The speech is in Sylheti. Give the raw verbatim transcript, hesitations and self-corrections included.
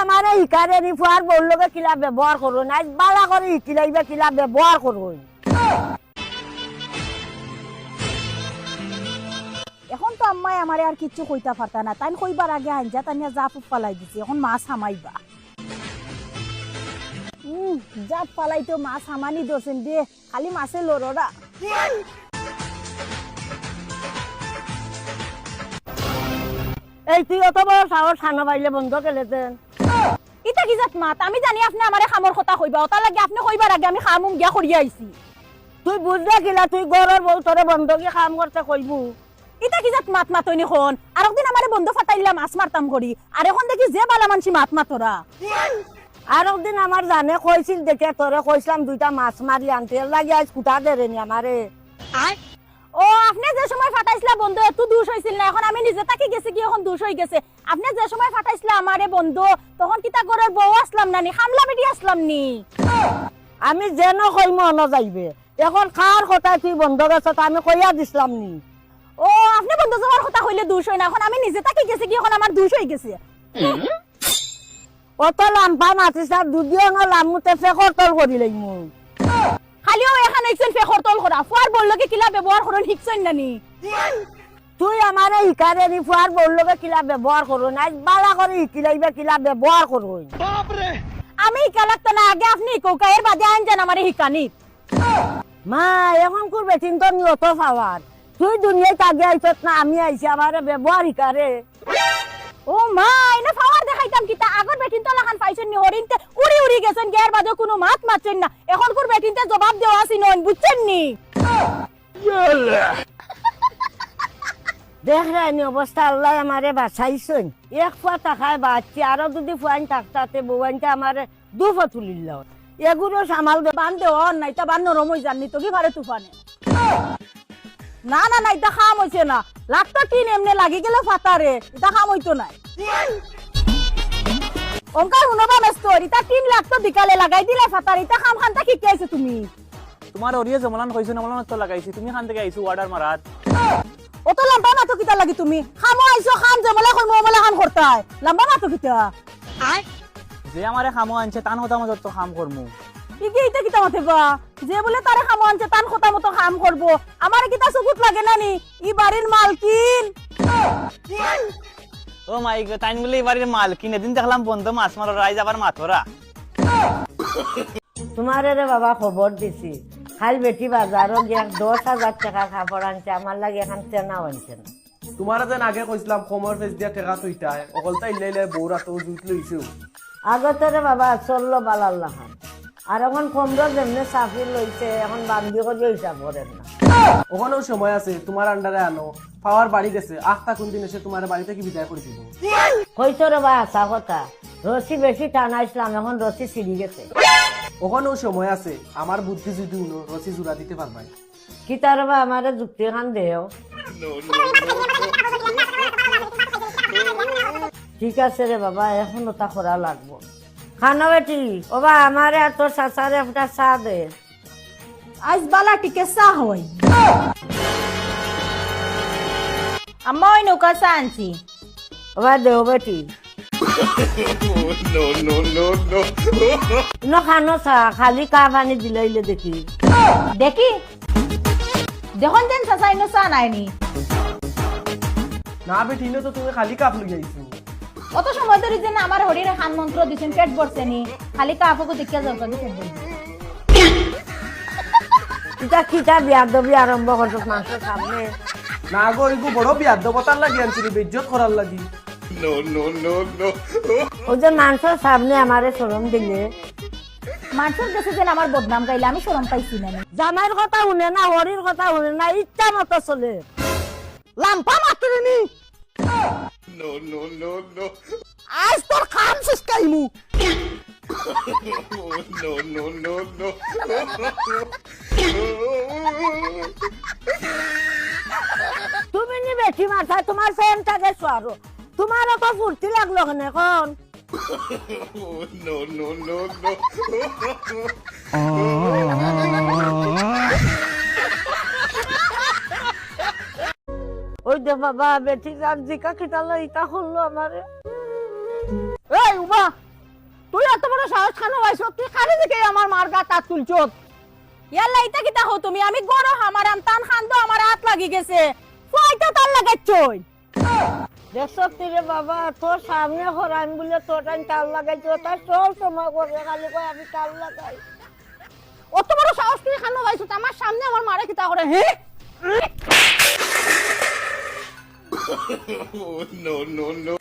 আমারে হিকারে নি ফুয়ার বউর লগে কিলা ব্যবহার করইন, আইজ বালা করি হিকিলাইবা কিলা ব্যবহার করইন। এখন তো আম্মায় আমারে আর কিচ্ছু কইতা পারতা না, তাইন কইবার আগে হাইঞ্জা টানিয়া জাফ ফালাই দিছে, এখন মাছ হামাইবা। উম, জাফ ফালাইতেও মাছ হামানি ধরছইন দে, খালি মাছে লড়রা। এই তুই অত বড় সাহস, খানো বাইলে বন্ধ কেলে দেন? ইতা কি জাত মাত? আমি জানি আপনে আমারে কামর কথা কইবা, অতার লাগি আপনে কইবার আগে আমি কাম উম গিয়া করিয়া আইছি। তুই বুঝলে কিলা, তুই ঘরর বউ, তোরে বন্ধকি কাম করতে কইবো? ইতা কি জাত মাত মাতইন অখন? আরক দিন আমারে বন্ধ ফাটাইলা মাছ মারতাম করি, আর অখন দেখি যে বালা মানষি মাত মাতরা। আরক দিন আমার জানে কইছিল দেখে তোরে কইছলাম দুইটা মাছ মারি আনতে, এর লাগি আইজ কুটা দেরে নি আমারে। ও, আপনে যে সময় ফাটাইছলা বন্ধ, এত দুষ অইছিল না, অখন আমি নিজে থাকি গেছি কি অখন দুষ অই গেছে। আপনে যে সময় ফাটাইছলা আমারে বন্ধ, তখন কিতা ঘরর বউ আছলাম না নি, কামলা বেটি আছলাম নি? আমি যেন কইমু অন যাইবে। অখন কার কথায় তুই বন্ধ গেছত, আমি কইয়া দিছলাম নি? ও, আপনে বন্ধ যাওয়ার কথা কইলে দুষ অয় না, অখন আমি নিজে থাকি গেছি কি অখন আমার দুষ অই গেছে। অত লাম্বা মাতিস না, দুদিও না লামুতে ফেকর তল করি লইমু। খালিও এখান অইছইন ফেকর তল করা, ফুয়ার বউর লগে কিলা ব্যবহার করইন হিকছইন না নি? তুই আমারে হিকারে নি ফুয়ার বউর লগে কিলা ব্যবহার করইন, আইজ বালা করি হিকিলাইবা কিলা ব্যবহার করইন। আমি হিকা লাগতো না, আগে আপনে হিকউক্কা, এর বাদে আইন যান আমারে হিকানিত। মা, অখনকুর বেটিন্তর নি অত পাওয়ার। তুই দুনিয়াত আগে আইছত না, আমি আইছি, আমারে ব্যবহার হিকারে। ও মা, ইনো পাওয়ার দেখাইতাম কিতা? আগর বেটিন্তর লাখান পাইছইন নি, হরিন্তে উড়ি উড়ি গেছইন, গিয়ার বাদে কুনু মাত মাতছইন না। অখনকুর বেটিন্তে জবাব দেওয়া চিনইন, বুঝছইন নি? দেখরায়নি অবস্থা, আল্লায় আমারে বাঁচাইছইন। এক ফুয়া থাকায় বাঁচছি, আরো যুদি ফুয়াইন থাকতা তে বউয়াইন্তে আমারে দুফা তুলিল্লা। এগুলো সামাল দে। বান দেওয়া অর না, ইতা বান নরম অই যার নি, তো কি পারে তুফানে। না, না, না, ইতা কাম অইছে না। লাখ তো টিন এমনে লাগি গেল ফাতারে, ইতা কাম অইতো নায়। অনকার হুনবা মেস্তর, ইতা টিন লাখ তো বিকালে লাগাই দিলে ফাতারে, ইতা কাম খানতা কিতা আইছো তুমি? তুমার অরিয়ে যেমলান কইছো, অমলান তো লাগাইছি। তুমি খান থাকি আইছো order মারাত। অত লাম্বা মাতো কিতা লাগি তুমি? কামো আইছো, কাম যেমলা কইমু, অমলা খান করতায়। লাম্বা মাতো কিতা? যে আমারে কামো আনছে, তান কথা মতো তো কাম করমু। ইগে ইতা কিতা মাতে বা? যে বুলে তারে কামো আনছে, তান কথা মতো কাম করবো। আমারে কিতা সুকুত লাগে না নি? ই বাড়ির মালকিন। ও মাই গো, তাইন বুলে ই বাড়ির মালকিন। এদিন দেখলাম বন্ধ মাছ মাররা, আইজ আবার মাতরা। তুমারে রে বাবা খবর দিছি, কাইল বেটি বাজারো গিয়া দশ হাজার টেকার কাপড় আনছে, আমার লাগি এখান চেনাও আনছে না। তুমারে যেন আগে কইছলাম, কমর ফেস দিয়া টেকা থইতায়, অকলতা ইল্লা ইল্লা বউর আতো জুত লইছো। আগে তো রে বাবা চললো বালার লাখান, আর অখন কমর যেমনে সাফি লইছে, অখন বান্দি করিও হিসাব করের না। অখনও সময় আছে, তুমার আন্ডারে আনো, পাওয়ার বাড়ি গেছে, আখতা কুনদিন এসে তুমারে বাড়ি থাকি বিদায় করি দিবো। কইছো রে বা, হাছা কথা। রশি বেশি টানাইছলাম, অখন রশি ছিড়ি গেছে। অখনও সময় আছে, আমার বুদ্ধি যুদি হুনো, রশি জুড়া দিতে পারবায়। কিতা রে বা, আমারে যুক্তি খান দেও। ঠিক আছে রে বাবা, অখন অতা করা লাগবো। খানো বেটি, ও বা, আমারে আর তোর চাচারে একটা চা দে। আইজ বালা টিকে চা হয়। আম্মা, ওই নৌকা চা আনছি। ও বা, দেও বেটি। No, no, no, no। ইনো খানো চা, খালি কাপ আনি দিলাইলে দেখি। দেখি? দেখইন যেন চাচা ইনো চা নায়নি। না বেটি, ইনো তো তুমি খালি কাপ লই আইছো। অত সময় ধরি যেন আমার হরিরে খান মন্ত্র দিছইন, পেট ভরছে নি, খালি কাপগু দেখিয়া যাও, দেখি। ইটা কিতা বিয়াদবি আরম্ভ করছত মানষর সামনে? না গো, ইগু বড় বিয়াদব, অতার লাগি আনছি নি, বেইজ্জত করার লাগি। No, no, no, no। অউ যে মানষর সামনে আমারে শরম দিলে। মানষর গেছে যেন আমার বদনাম গাইলে আমি শরম পাইছি না নি। জামাইর কথা হুনে না, হরির কথা হুনে না, ইচ্ছা মতো চলে। লাম্বা মাতরে নি। No, no, no, no। আইজ তোর কাম চুচকাইমু। No, no, no, no। তুমি নি বেটি মারতায়, তুমার ফ্যানটা গেছো আরো। তুমার অত ফুর্তি লাগলো কেনে অখন? No, no, no, no। ওই দে বাবা, বেটি যার জিকা কিতালা ইতা করলো আমারে। এই উবা, কানো ভাইছো, তুই কারে দেখি আমার মার গাত আত তুলছস? ইয়াল্লা, ইতা কিতা কও তুমি? আমি ঘরো হামারাম, তান কান্দো আমার আত লাগি গেছে। ফুয়াইতো তার লাগাইছইন। দেখছস তুই রে বাবা, তোর সামনে করাইন বুলে তোর টাইম তার লাগাইছে, ও তার সব সময় করে খালি কয় আমি তার লাগাই। অত বড় সাহস তুই কানো ভাইছো, আমার সামনে আমার মারে কিতা করে, হে? Oh, no, no, no.